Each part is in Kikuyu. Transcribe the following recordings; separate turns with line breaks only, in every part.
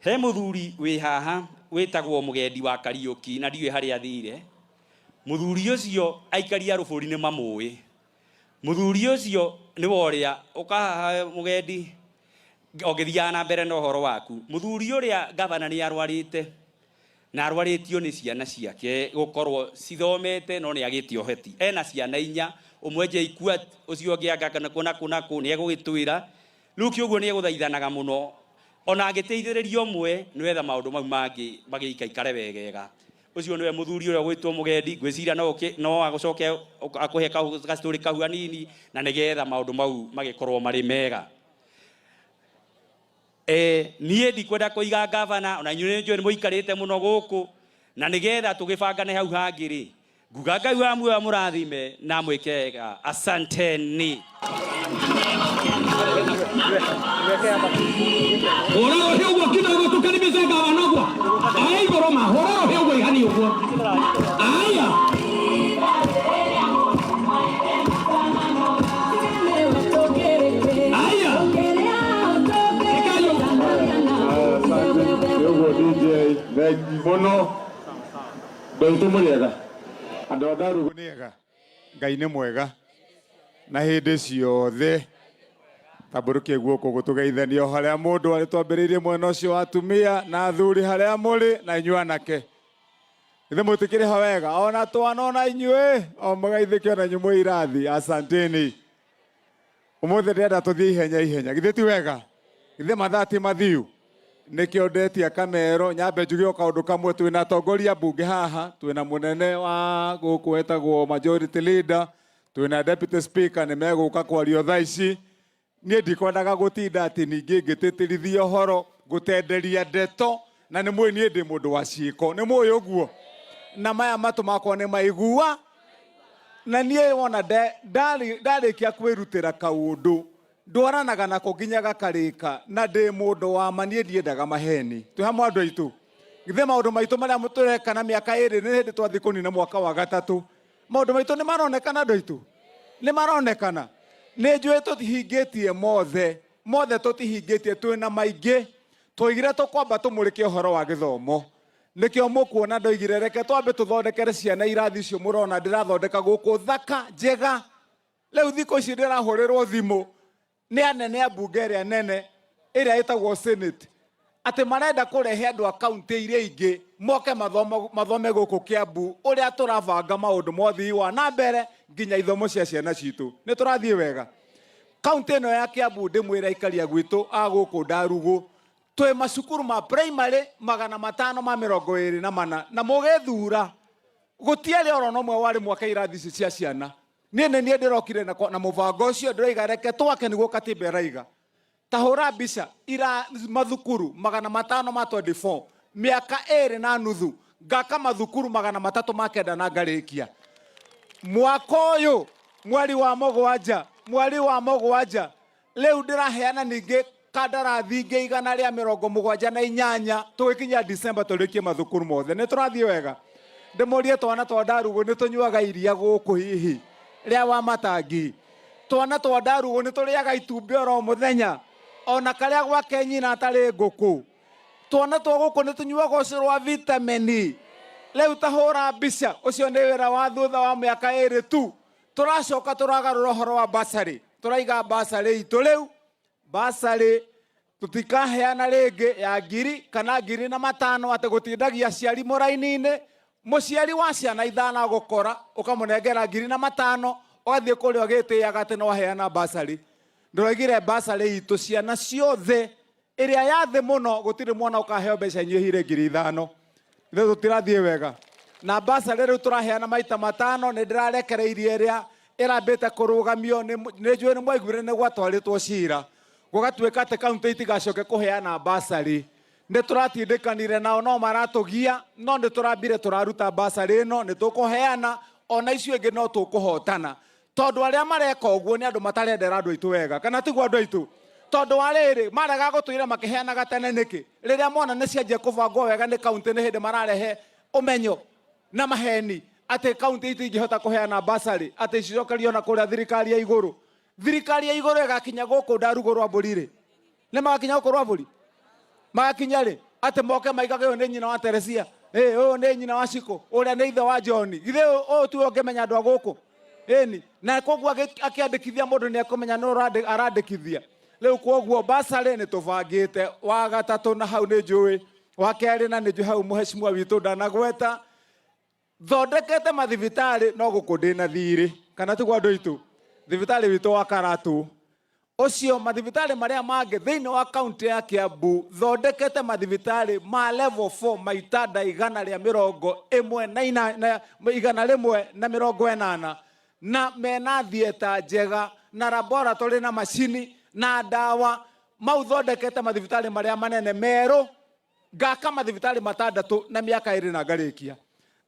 He mũthuri wĩ haha wĩtagwo Mũgendi wa Kariũki na ndiũĩ harĩa athire. Mũthuri ũcio aikari a Rũbũri nĩ mamũĩ. Mũthuri ũcio nĩwe ũrĩa, ũka haha Mũgendi, ũngĩthiaga na mbere na ũhoro waku. Mũthuri ũrĩa gavana nĩ arwarĩte na arwarĩtio nĩ ciana ciake gũkorwo cithomete no nĩ agĩte ũhoti. Ena ciana inya, ũmwe JKUAT, ũcio ũngĩ anga nakũ nakũ nakũ, nĩ egũgĩtwĩra. Rĩu kĩũguo nĩ egũthaithanaga mũno ona angĩteithĩrĩria ũmwe nĩwetha maũndũ mau mangĩ magĩikaikare wegega. Ũcio nĩwe mũthuri ũrĩa ũgwĩtwo Mũgendi, ngwĩciria no ũkĩ, no agũcoke akũhe gacitũrĩ kau hanini na nĩgetha maũndũ mau magĩkorwo marĩ mega. E, niĩ ndikwenda kũiga gavana ona inyuĩ nĩ njũĩ nĩ mũikarĩte mũno gũkũ na nĩgetha tũgĩbangane hau hangĩ rĩ, nguga Ngai wa muoyo amũrathime na amwĩke wega. Asanteni.
Hũra rũhĩ ũguo kidogo tukaribishe gavana ũguo. Aya igũrũ ma hũra rũhĩ ũguo ihani ũguo. Aya. Aya. Ĩkayo.
Asante nĩ ũguo DJ thengi mũno. Andũ aitũ mũrĩ ega? Andũ a Ndarugu nĩ ega? Ngai nĩ mwega na hĩndĩ ciothe. Tambũrũkie guoko gũtũgeithania o harĩa mũndũ arĩ. Twambĩrĩirie mwena ũcio wa atumia na athuri harĩa mũrĩ na inyuĩ anake. Ithe mũtikĩrĩ ho wega ona twana ona inyuĩ o mũgeithĩke ona inyuĩ mwĩ irathi. Asanteni. Ũmũthĩ ndĩrenda tũthiĩ ihenya ihenya, githĩ ti wega? Githĩ mathaa ti mathiu? Nĩkĩo ndetia kamero nyambe njuge o kaũndũ kamwe. Twĩna atongoria mbunge haha, twĩna mũnene wa gũkũ etagwo majority leader, twĩna deputy speaker nĩ megũka kwaria thaa ici. Niĩ ndikwendaga gũtinda atĩ ningĩ ngĩtĩtĩrithia ũhoro gũtenderia ndeto, na nĩ mũĩ niĩ ndĩ mũndũ wa ciĩko, nĩ mũĩ ũguo, na maya matũ makwa nĩ maigua na niĩ wona ndarĩkia kwĩrutĩra kaũndũ ndwaranaga nako nginya gakarĩka, na ndĩ mũndũ wa ma, niĩ ndiendaga maheni. Twĩ hamwe andũ aitũ, githĩ maũndũ maitũ marĩa tũreka na mĩaka ĩrĩ nĩ hĩndĩ twathiĩ kũnina mwaka wa gatatũ, maũndũ maitũ nĩ maronekana andũ aitũ, nĩ maronekana. Nĩ njũĩ tũtihingĩtie mothe, mothe tũtihingĩtie, twĩna maingĩ. Twoigire tũkwamba tũmũrĩke ũhoro wa gĩthomo, nĩkĩo mũkuona ndoigire reke twambe tũthondekere ciana irathi icio mũrona ndĩrathondeka gũkũ thaka njega. Rĩu thikũ ici ndĩrahũrĩrwo thimũ nĩ anene a mbunge ĩrĩa nene ĩrĩa ĩtagwo Senate atĩ marenda kũrehe andũ a kaunti iria ingĩ moke mathome gũkũ Kiambu ũrĩa tũrabanga maũndũ ma ũthii wa na mbere nginya ithomo cia ciana citũ. Nĩ tũrathiĩ wega. Kaunti ĩno ya Kiambu ndĩmwĩre aikari a gwitũ a gũkũ Ndarugũ, twĩ macukuru ma primary 524 na mũgĩthura gũtiarĩ oro na ũmwe warĩ mwaka irathi ici cia ciana. Niĩ nĩ niĩ ndĩrokire na mũbango ũcio, ndĩroiga reke twake nĩguo katiba ĩraiga. Ta hũra mbica ira mathukuru 524 mĩaka ĩrĩ na nuthu, ngaka mathukuru 390 na ngarĩkia mwaka ũyũ mweri wa mũgwanja, mweri wa mũgwanja. Rĩu ndĩraheana ningĩ kandarathi ingĩ 178 tũgĩkinya December tũrĩkie mathukuru mothe. Nĩ tũrathiĩ wega. Ndĩmũrie twana twa Ndarugũ nĩ tũnyuaga iria gũkũ hihi rĩa wa matangi? Twana twa Ndarugũ nĩ tũrĩaga itumbĩ oro mũthenya ona karĩa gwake nyina atarĩ ngũkũ? Twana twa gũkũ nĩ tũnyuaga ũcũrũ wa vitamini? Rĩu ta hũra mbica, ũcio nĩ wĩra wa thutha wa mĩaka ĩrĩ tu. Tũracoka tũragarũra ũhoro wa basarĩ, tũraiga basarĩ itũ rĩu basarĩ tũtikaheana rĩngĩ ya ngiri kana ngiri na matano atĩ gũtindagia aciari mũraini-inĩ. Mũciari wa ciana ithano agũkora ũkamũnengera ngiri na matano ũgathiĩ kũrĩa ũgĩtĩaga atĩ no aheana basarĩ. Ndĩroigire basarĩ itũ ciana ciothe ĩrĩa ya thĩ mũno gũtirĩ mwana ũkaheo mbeca inyihĩire 5,000. Ithuĩ tũtirathiĩ wega na basarĩ rĩu tũraheana maita matano. Nĩ ndĩrarekereirie ĩrĩa ĩrambĩte kũrũgamio, nĩ njũĩ nĩ mwaiguire nĩ gwatwarĩtwo cira gũgatuĩka atĩ kaunti itigacoke kũheana basarĩ. Nĩ tũratindĩkanire nao no maratũgia, no nĩ tũrambire tũraruta basarĩ ĩno, nĩ tũkũheana ona icio ingĩ no tũkũhotana, tondũ arĩa mareka ũguo nĩ andũ matarendera andũ aitũ wega, kana tiguo andũ aitũ? Tondũ wa rĩrĩ, marega gũtũira makĩheanaga tene nĩkĩ? Rĩrĩa mona nĩ cianjia kũbangwo wega nĩ kaunti nĩ hĩndĩ mararehe ũmenyo na maheni atĩ kaunti itingĩhota kũheana basarĩ, atĩ cicokerio na kũrĩa thirikari ya igũrũ. Thirikari ya igũrũ ĩgakinya gũkũ Ndarugũ rwa mbũri rĩ? Nĩ magakinya gũkũ rwa mbũri? Magakinya rĩ? Atä moke maigage å yå nä nyina wa Teresia, ä å yå nä nyina wa Ciko, å rä a nä ithe wa John. Githä å tuwe å ngä menya andå a gå kå ĩni na koguo akĩandĩkithia mũndũ nĩ ekũmenya nũ arandĩkithia. Rĩu koguo basarĩ nĩ tũbangĩte wa gatatũ na hau nĩ njũĩ wa kerĩ na nĩ njũĩ hau mũhecimua witũ ndanagweta thondekete mathibitarĩ no gũkũ ndĩna thirĩ kana tiguo andũ aitũ thibitarĩ witũ wa Karatu ũcio mathibitarĩ marĩa mangĩ thĩinĩ wa kaunti ya Kiambu thondekete mathibitarĩ ma level 4 maitanda 114 na 180 na mena thieta njega na laboratory na macini na ndawa mau thondekete mathibitarĩ marĩa manene merũ. Ngaka mathibitarĩ 6 na mĩaka 2 na ngarĩkia.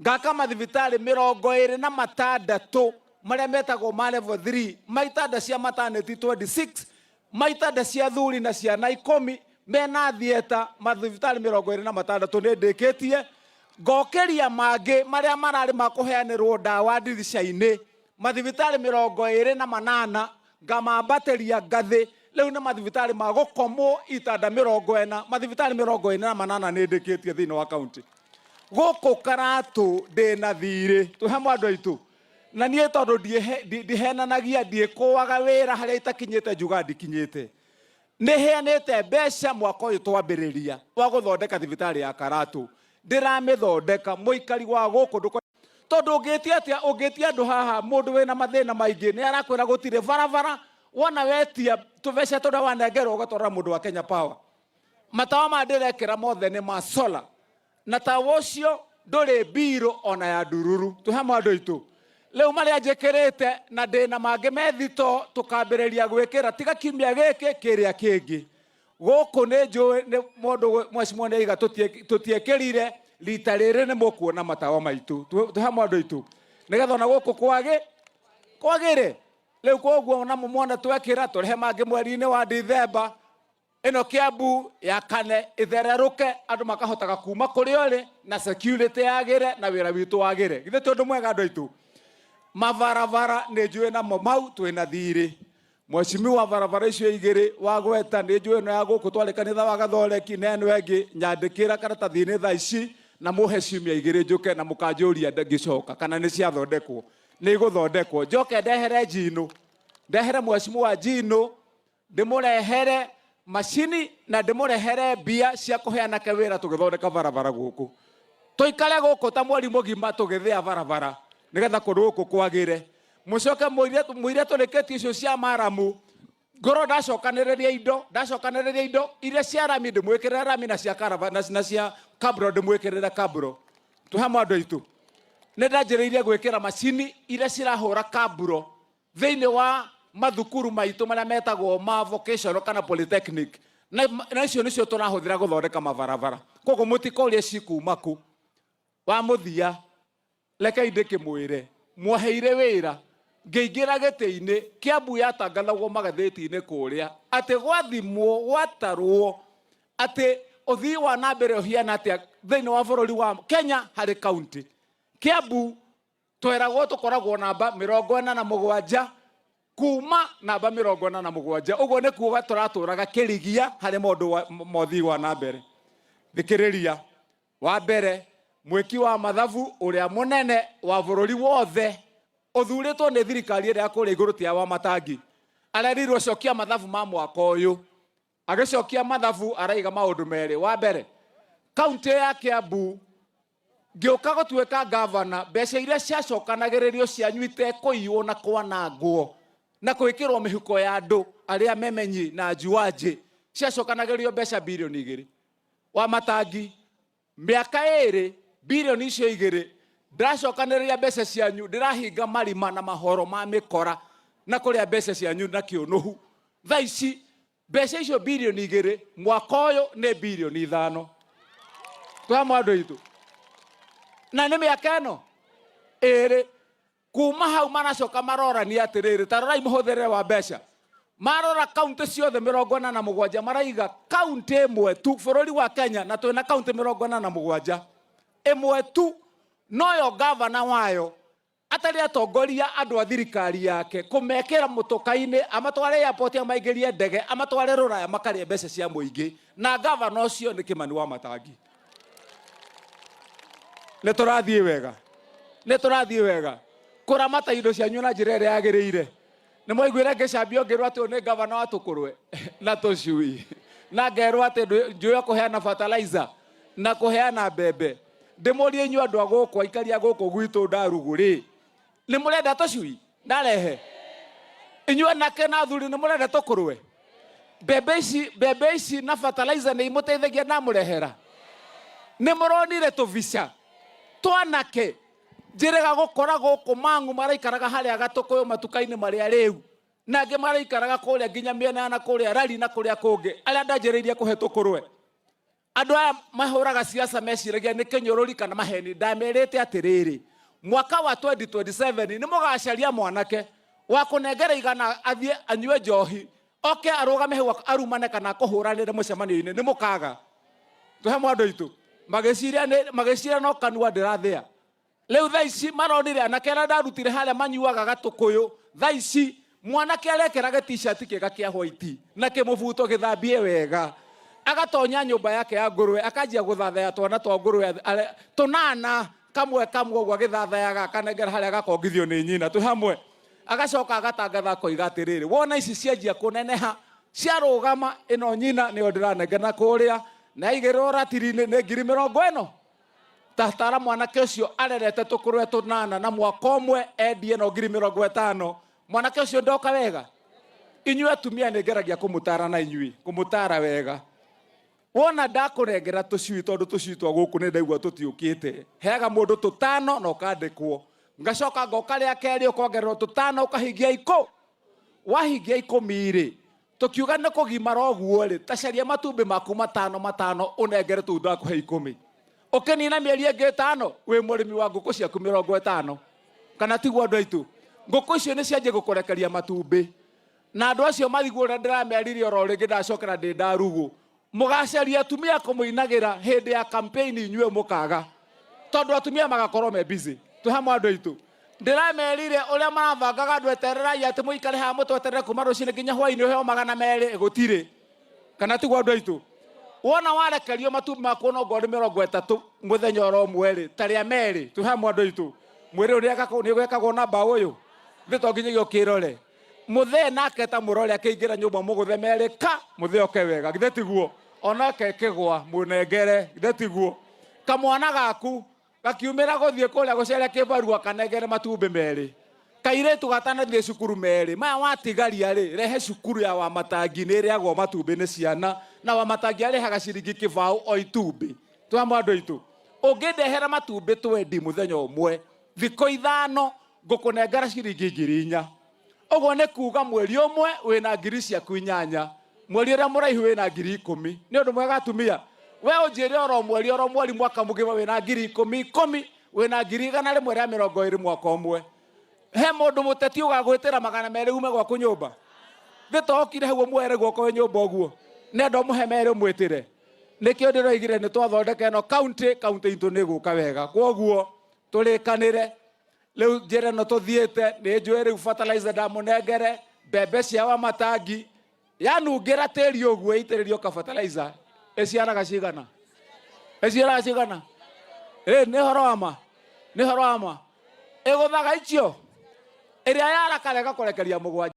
Ngaka mathibitarĩ 26 marĩa metagwo ma level 3 maitanda cia maternity 26 maitanda cia thuri na ciana 10 mena thieta mathibitarĩ 26 nĩ ndĩkĩtie. Ngokeria mangĩ marĩa mararĩ ma kũheanĩrwo ndawa ndirica-inĩ mathibitarĩ 28 ngamambatĩria ngathĩ. Rĩu nĩ mathibitarĩ ma gũkomwo itanda 40 mathibitarĩ 48 nĩ ndĩkĩtie thĩinĩ wa kaunti. Gũkũ Karatu ndĩna thirĩ twĩ hamwe andũ aitũ na niĩ tondũ ndihenanagia ndiĩkũaga wĩra harĩa itakinyĩte njuga ndikinyĩte. Nĩ heanĩte mbeca mwaka ũyũ twambĩrĩria wa gũthondeka thibitarĩ ya Karatu. Ndĩramĩthondeka mũikari wa gũkũ ndũko tondũ ũngĩtia atĩa ũngĩtia andũ haha mũndũ wĩna mathĩna maingĩ nĩ arakwĩra gũtirĩ barabara. Wona wetia tũbeca tũrĩa wanengerwo ũgatwarĩra mũndũ wa Kenya Power. Matawa maya ndĩrekĩra mothe nĩ ma solar na tawa ũcio ndũrĩ mbirũ ona ya ndururu. Twĩ hamwe andũ aitũ. Rĩu marĩa njĩkĩrĩte na ndĩna mangĩ me thito tũkambĩrĩria gwĩkĩra tiga kiumia gĩkĩ kĩrĩa kĩngĩ. Gũkũ nĩ njũĩ nĩ mũndũ mheshimiwa nĩ aiga tũtiekĩrire rita rĩrĩ nĩ mũkuona matawa maitũ. Twĩ hamwe andũ aitũ nĩgetha ona gũkũ kwagĩre. Rĩu koguo ona mũmona twekĩra tũrehe mangĩ mweri-inĩ wa Dithemba ĩno Kiambu ya kane ithererũke andũ makahotaga kuma kũrĩa ũrĩ na security yagĩre na wĩra witũ wagĩre. Githĩ ti ũndũ mwega andũ aitũ? Mabarabara nĩ njũĩ namo mau twĩna thirĩ. Mheshimiwa barabara icio igĩrĩ wagweta nĩ njũĩ ĩno ya gũkũ twarĩ kanitha wa Gathoreki na ĩno ĩngĩ nyandĩkĩra karatathi-inĩ thaa ici na mũhe ciumia 2 njũke na mũkanjũria ngĩcoka kana nĩ ciathondekwo. Nĩ igũthondekwo. Njoke ndehere njino. Ndehere mheshimiwa njino ndĩmũrehere macini na ndĩmũrehere mbia cia kũhe anake wĩra tũgĩthondeka barabara gũkũ. Tũikare gũkũ ta mweri mũgima tũgĩthĩa barabara nĩgetha kũndũ gũkũ kwagĩre. Mũcoke mũire tũrĩkĩtie icio cia maramu ngorwo ndacokanĩrĩria indo ndacokanĩrĩria indo iria cia rami ndĩmwĩkĩrĩre rami na cia karava na cia kabro ndĩmwĩkĩrĩre kabro. Twĩ hamwe andũ aitũ. Nĩ ndanjĩrĩirie gwĩkĩra macini iria cirahũra kabro thĩinĩ wa mathukuru maitũ marĩa metagwo ma vocational kana polytechnic na icio nĩcio tũrahũthĩra gũthondeka mabarabara. Koguo mũtikorie cikuma kũ. Wa mũthia rekei ndĩkĩmwĩre mwaheire wĩra ngĩingĩra gĩtĩ-inĩ Kiambu yatangathagwo magathĩti-inĩ kũrĩa atĩ gwathimwo gwatarwo atĩ ũthii wa na mbere ũhiana atĩa thĩinĩ wa bũrũri wa Kenya harĩ kaunti. Kiambu tweragwo tũkoragwo namba 47 kuma namba 47 ũguo nĩ kuga tũratũraga kĩrigia harĩ maũndũ ma ũthii wa na mbere. Thikĩrĩria wa mbere mwĩki wa mathabu ũrĩa mũnene wa bũrũri wothe ũthurĩtwo nĩ thirikari ĩrĩa ya kũrĩa igũrũ ti ya Wamatangi arerirwo cokia mathabu ma mwaka ũyũ. Agĩcokia mathabu araiga maũndũ merĩ. Wa mbere kaunti ya Kiambu ngĩũka gũtuĩka gavana mbeca iria ciacokanagĩrĩrio cianyu itekũiywo na kwanangwo na gwĩkĩrwo mĩhuko ya andũ arĩa memenyi na njuanjĩ ciacokanagĩrĩrio mbeca birioni 2. Wamatangi mĩaka 2 birioni icio 2 ndĩracokanĩrĩria mbeca cianyu ndĩrahinga marima na mahoro ma mĩkora na kũrĩa mbeca cianyu na kĩũnũhu. Thaa ici mbeca icio birioni 2 mwaka ũyũ nĩ birioni 5. Twĩ hamwe andũ aitũ. Na nĩ mĩaka ĩno 2 kuma hau maracoka marorania atĩrĩrĩ ta rorai mũhũthĩrĩre wa mbeca. Marora kaunti ciothe 47 maraiga kaunti ĩmwe tu bũrũri wa Kenya na twĩna kaunti 47 ĩmwe tu noyo gavana wayo Atarĩ atongoria andũ a thirikari yake kũmekĩra mũtũka-inĩ, amatware airport, amaingĩrie ndege, amatware rũraya, makarĩe mbeca cia mũingĩ. Na gavana ũcio nĩ Kĩmani wa Matangi. Nĩ tũrathiĩ wega, nĩ tũrathiĩ wega kũramata indo cianyu na njĩra ĩrĩa yagĩrĩire. Nĩ mwaiguire ngĩcambio ngĩrwo atĩ ũyũ nĩ gavana wa tũkũrwe na tũcui, na ngerwo atĩ njũĩ kũheana fertilizer na kũheana mbembe. Ndĩmũrie inyuĩ andũ a gũkũ, aikari a gũkũ gwitũ Ndarugu rĩ, nĩ mũrenda tũcui ndarehe? Inyuĩ anake na athuri, nĩ mũrenda tũkũrwe? Mbembe ici, mbembe ici na fertilizer nĩ imũteithagia ndamũrehera. Nĩ mũronire tũbica twanake njĩrĩga gũkora gũkũ mang'u maraikaraga harĩa Gatũkũyũ matuka-inĩ marĩa rĩu, na angĩ maraikaraga kũrĩa nginya mĩena ya na kũrĩa Rari na kũrĩa kũngĩ, arĩa ndanjĩrĩirie kũhe tũkũrwe. Andũ aya mahũraga siasa meciragia nĩ kĩnyũrũri kana maheni. Ndamerĩte atĩrĩrĩ, mwaka wa 2027 nĩ mũgacaria mwanake wa kũnengera igana athiĩ anyue njohi, oke arũgame hau arumane kana akũhũranĩre mũcemanio-inĩ. Nĩ mũkaga tũhe mwandũ itũ magĩciria no kanua ndĩrathĩa. Rĩu thaa ici maronire anake arĩa ndarutire harĩa manyuaga Gatũkũyũ. Thaa ici mwanake arekĩra gĩ-t-shirt kĩega kĩa white na kĩmũbuto gĩthambie wega, agatonya nyũmba yake ya ngũrwe, akanjia gũthathaya twana twa ngũrwe tũnana, kamwe kamwe ũguo agĩthathayaga, akanengera harĩa gakongithio nĩ nyina. Twĩ hamwe? Agacoka agatangatha akoiga atĩrĩrĩ, wona ici cianjia kũneneha, ciarũgama, ĩno nyina nĩyo ndĩranengera kũrĩa na yaigĩrĩrwo ratiri-inĩ nĩ 40,000. Tatara mwanake ũcio arerete tũkũrwe tũnana na mwaka ũmwe endie no 50,000. Mwanake ũcio ndoka wega. Inyuĩ atumia, nĩ ngeragia kũmũtara na inyuĩ kũmũtara wega. Wona ndakũnengera tũcui, tondũ tũcui twa gũkũ nĩ ndaigua tũtiũkĩte, heaga mũndũ tũtano na ũkandĩkwo. Ngacoka ngoka rĩa kerĩ, ũkongererwo tũtano, ũkahingia ikũ wahingia 10 rĩ, tũkiuga nĩ kũgimara ũguo rĩ, tacaria matumbĩ maku matano matano, ũnengere tũu ndakũhe 10. Ũkĩnina mĩeri ĩngĩ 5, wĩ mũrĩmi wa ngũkũ ciaku 50. Kana tiguo, andũ aitũ? Ngũkũ icio nĩ cianjie gũkũrekeria matumbĩ. Na andũ acio marigwo ũrĩa ndĩramerire oro rĩngĩ, ndacokera ndĩ ndarugũ, mũgacaria atumia kũmũinagĩra hĩndĩ ya campaign, inyuĩ mũkaga, tondũ atumia magakorwo me busy. Twĩ hamwe, andũ aitũ? Ndĩramerire ũrĩa marabangaga andũ, etererai atĩ mũikare haha mũtweterere kuma rũcinĩ nginya hwainĩ ũheo 200, gũtirĩ. Kana tiguo, andũ aitũ? Wona warekerio matumbĩ maku onokorwo nĩ 30 mũthenya oro ũmwe rĩ, ta rĩa merĩ. Twĩ hamwe, andũ aitũ? Mwĩrĩ ũyũ nĩ gwĩkagwo na mbaũ ũyũ thĩ, to nginyagia ũkĩrore mũthee nake ta mũrore akĩingĩra nyũmba, mũgũthe merĩ ka mũthee oke wega. Githĩ tiguo? Onake kĩgwa mũnengere. Githĩ tiguo? Kamwana gaku gakiumĩra gũthiĩ kũrĩa gũceria kĩbarua, kanengere matumbĩ merĩ. Kairĩtu gatanathiĩ cukuru merĩ. Maya watigaria rĩ, rehe cukuru ya Wamatangi, nĩ ĩrĩagwo matumbĩ nĩ ciana, na Wamatangi arĩhaga ciringi 20 o itumbĩ. Twamwe, andũ aitũ, ũngĩndehera matumbĩ twendi mũthenya ũmwe, thikũ 5 ngũkũnengera ciringi 4,000. Ũguo nĩ kuga mweri ũmwe wĩna 8,000, mweri ũrĩa mũraihu wĩna 10,000. Nĩ ũndũ mwega, atumia. We ũnjĩre oro mweri oro mweri, mwaka mũgima wĩna 10,000 10,000, wĩna 120,000 mwaka ũmwe. He mũndũ mũteti ũgagwĩtĩra 200 ume gwaku nyũmba? Thĩ tokire hau ũmuoere guoko wĩ nyũmba ũguo, nenda ũmũhe merĩ ũmwĩtĩre. Nĩkĩo ndĩroigire nĩ twathondeka ĩno kaunti, kaunti itũ nĩ gũka wega. Kwoguo tũrĩkanĩre rĩu njĩra ĩno tũthiĩte. Nĩ njũĩ rĩu fertilizer ndamũnengere, mbembe cia Wamatangi yanungĩra tĩri ũguo ĩitĩrĩrio ka fertilizer, ĩciaraga cigana? Ĩciaraga cigana? Ĩ nĩ ũhoro wa ma, nĩ ũhoro wa ma. Ĩgũthaga icio ĩrĩa yarakara ĩgakũrekeria 7.